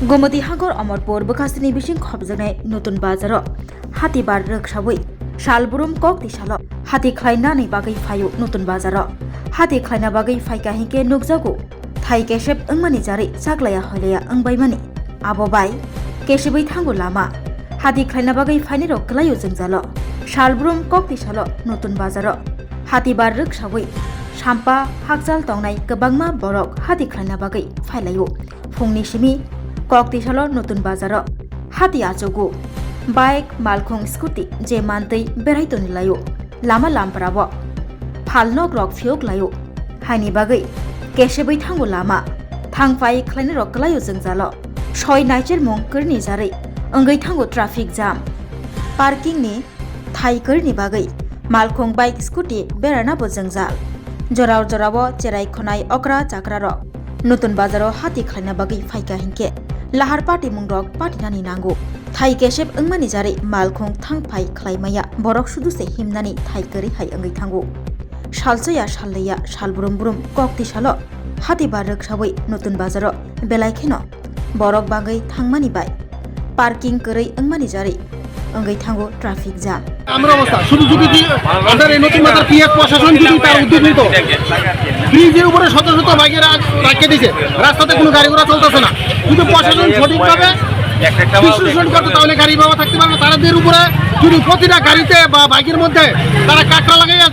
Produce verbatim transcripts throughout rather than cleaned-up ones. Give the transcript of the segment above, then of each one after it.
Gumoti Hangor Omorpur bwkhastini bising khopjaknai Nutun Bazaro hati bar rwksawi salbrum kok tisalo hati khlainani bagwi phaio Nutun Bazaro. Hati khlaina bagwi phaikha hinkhe nukjago thai kesep wngmani jari chaklaya hoilaya wngbaimani. Abo bai kesebwi thango lama. Hati khlaina bagwi phainirok kwlaio jwngjalo. Salbrum kok tisalo Nutun Bazaro hati bar rwksawi sampa hakjal tongnai kwbangma borok hati khlaina bagwi phailaio. Phungni simi kok tisalo Nutun Bazaro hati achugo. Bike, malkhung, scooty je mantwi berai toni laio. Lama lamprabo phalnokrok phiyok laio. Haini bagwi kesebwi thango lama. Thangphai khlainirok kwlaio jwngjalo. Soi naichermung kwrwini jarwi wngwi thango traffic jam. Parking ni thai kwrwini bagwi malkhung bike scooty berana bo jwngjal. Jorao jorao cherai khonai okra chakrarok Nutun Bazaro hati khlaina bagwi phaikha hinkhe lahar patimungrok patinani nango. Thai kesep wngmani jari malkhung thangphai khlaimaya borok sudu se himnani thai kwrwi hai wngwi thango. Salsoya salleya salbrum brum kok tisalo hati bar rwksawi Nutun Bazaro belai kheno borok bagwi thangmani bai parking kwrwi wngmani jari wngwi thango traffic jam. আমার অবস্থা শুধু যদি কি আমাদের এই নতুন বাজার পিএস প্রশাসন যদি তার উদ্যোগ নিত, ব্রিজের উপরে শত শত বাইকের আজ রাখিয়ে দিছে, রাস্তাতে কোনো গাড়ি ঘোড়া চলতেছে না। যদি প্রশাসন সঠিকভাবে বিশ্লেষণ করতো, তাহলে গাড়ি বাবা থাকতে পারবে। তাদের উপরে যদি প্রতিটা গাড়িতে বা বাইকের মধ্যে তারা কাঁকড়া লাগাইয়া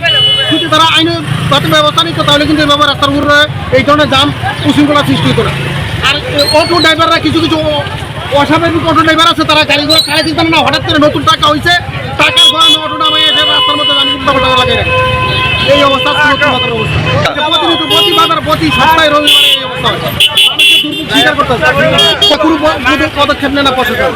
যদি তারা আইনগত ব্যবস্থা নিত, তাহলে কিন্তু এভাবে রাস্তার উপরে এই ধরনের জাম উশৃঙ্খলা সৃষ্টি হতো না। আর অটো ড্রাইভাররা কিছু কিছু অ-, অস্বাভাবিক অটো ড্রাইভার আছে, তারা গাড়িগুলো ছাড়ে দিতে না, হঠাৎ করে নতুন টাকা হইছে, টাকার ভয়ে অটো নামাই এসে রাস্তার মধ্যে জানি উল্টা পাল্টা লাগাই রাখে। এই অবস্থা আজকে নতুন বাজারের অবস্থা। প্রতিনিয়ত প্রতি বাজার, প্রতি সপ্তাহে রবিবারে এই অবস্থা হয়। মানুষের দুর্ভোগ স্বীকার করতে হবে। তো কোনো প-, কোনো পদক্ষেপ নেয় না প্রশাসন।